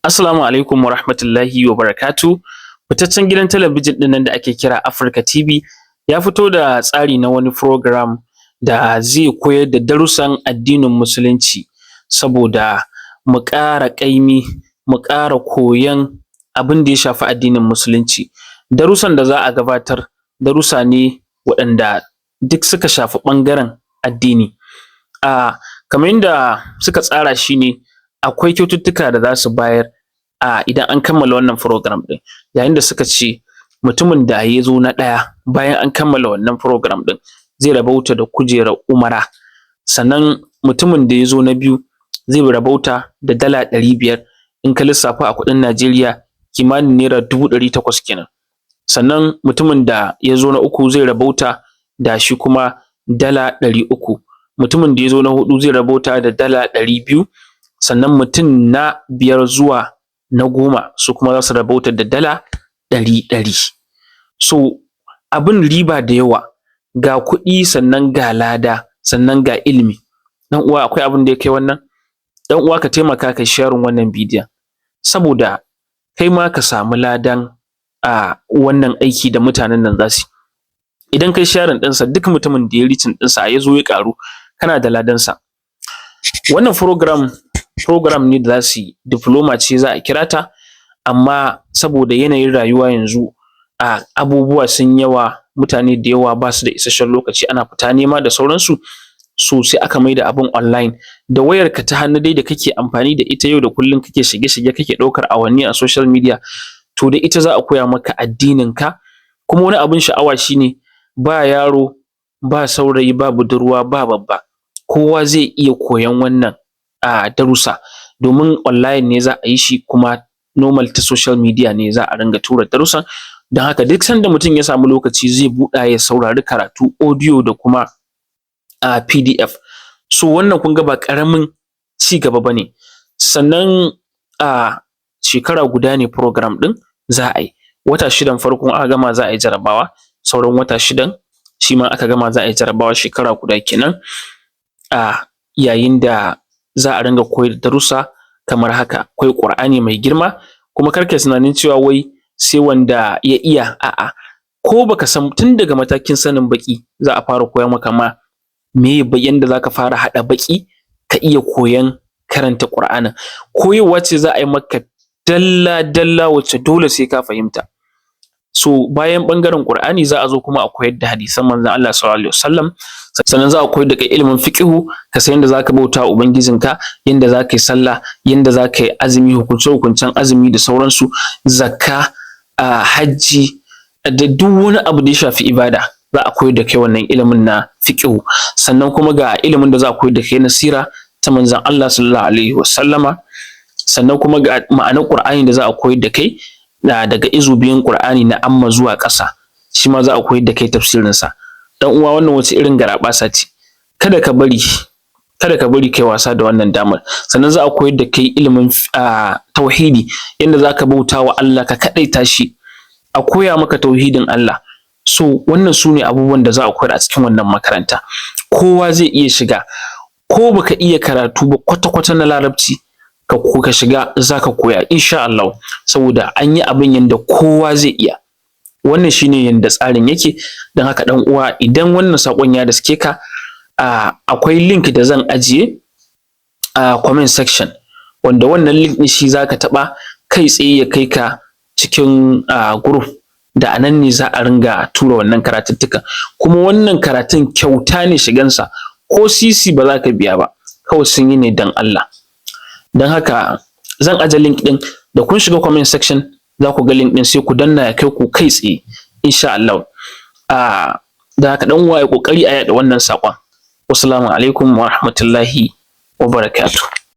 Assalamu alaikum wa rahmatullahi wa barakatuhu. Fitaccen gidan talabijin ɗin nan da ake kira Africa TV ya fito da tsari na wani program da zai koyar da darussan addinin musulunci, saboda mu ƙara ƙaimi, mu ƙara koyon abin da ya shafi addinin musulunci. Darussan da za a gabatar darussa ne waɗanda duk suka shafi ɓangaren addini. Kamar yanda suka tsara shi ne, akwai kyaututtuka da za su bayar idan an kammala wannan program ɗin, yayin da suka ce mutumin da ya zo na ɗaya bayan an kammala wannan program ɗin zai rabauta da kujerar umara, sannan mutumin da ya zo na biyu zai rabauta da $500, in ka lissafa a kuɗin Najeriya kimanin ₦800,000 kenan, sannan mutumin da ya zo na uku zai rabauta da shi kuma $300, mutumin da ya zo na huɗu zai rabauta da $200, sannan mutum na biyar zuwa na 10 su kuma za su rabauta da $100 100. So abin riba da yawa, ga kuɗi, sannan ga lada, sannan ga ilimi. Ɗan uwa, akwai abin da ya kai wannan? Ɗan uwa, ka taimaka kai sharing wannan bidiyon saboda kai ma ka samu ladan wannan aiki da mutanen nan za su yi. Idan kai sharing ɗinsa, duk mutumin da ya reaching ɗinsa ya zo ya ƙaru, kana da ladansa. Wannan program, program ne da za su yi, diploma ce za a kira ta, amma saboda yanayin rayuwa yanzu, abubuwa sun yawa, mutane da yawa ba su da isasshen lokaci, ana fita nema da sauransu, so sai aka maida abin online. Da wayarka ta hannu dai da kake amfani da ita yau da kullum, kake shige-shige, kake ɗaukar awanni a social media, to da ita za a koya maka addininka. Kuma wani abin sha'awa shi ne, ba yaro, ba saurayi, ba budurwa, ba babba, kowa zai iya koyon wannan darussa, domin online ne za a yi shi, kuma normal ta social media ne za a ringa tura darussan. Don haka duk sanda mutum ya samu lokaci zai buɗa ya saurari karatu audio da kuma PDF. So wannan kun ga ba ƙaramin cigaba ba ne. Sannan a shekara guda ne program ɗin za a yi, wata 6n farko aka gama za a yi jarabawa, sauran wata 6n shi ma aka gama za a yi jarabawa, shekara guda kenan, yayin da za a ringa koyar da darussa kamar haka: akwai Ƙur'ani mai girma, kuma kar kai tunanin cewa wai sai wanda ya iya, a'a, ko baka san, tun daga matakin sanin baƙi za a fara koya maka ma meye yanda za ka fara haɗa baƙi ka iya koyon karanta Ƙur'anin. Koyarwa ce za a yi maka dalla-dalla wacce dole sai ka fahimta. So bayan ɓangaren Ƙur'ani, za a zo kuma a koyar da hadisan Manzon Allah sallallahu alaihi wasallam, sannan za a koyar da kai ilimin fiƙihu, ka san yanda za ka bauta wa ubangijinka, yanda za ka yi sallah, yanda za ka yi azumi, hukunce-hukuncen azumi da sauransu, zakka, hajji da duk wani abu da ya shafi ibada, za a koyar da kai wannan ilimin na fiƙihu. Sannan kuma ga ilimin da za a koyar da kai na sira ta Manzon Allah sallallahu alaihi wasallama, sannan kuma ga ma'anar Ƙur'ani da za a koyar da kai daga izu 2n Ƙur'ani na Amma zuwa ƙasa, shi ma za a koyar da kai tafsirinsa. Ɗan uwa, wannan wace irin garaɓasa ce? Kada ka bari kai wasa da wannan damar. Sannan za a koyar da kai ilimin tauhidi, yanda za ka bauta wa Allah, ka kaɗaita shi, a koya maka tauhidin Allah. So wannan su ne abubuwan da za a koyar a cikin wannan makaranta. Kowa zai iya shiga, ko baka iya karatu ba kwata-kwata na Larabci, ka shiga za ka koya insha Allahu, saboda an yi abin yanda kowa zai iya. Wannan shi ne yanda tsarin yake. Don haka ɗan uwa, idan wannan saƙon ya riske ka, akwai link da zan ajiye a comment section, wanda wannan link ɗin shi za ka taɓa kai tsaye ya kai ka cikin group da a nan ne za a ringa tura wannan karatuttukan. Kuma wannan karatun kyauta ne shigansa, ko sisi ba za ka biya ba, kawai sun yi ne don Allah. Don haka zan aje link ɗin, da kun shiga comment section za ku ga link ɗin, sai ku danna ya kai ku kai tsaye insha Allahu. Don haka ɗan uwa, ai ƙoƙari a yaɗa wannan saƙon. Wassalamu alaikum wa rahmatullahi wa barakatuh.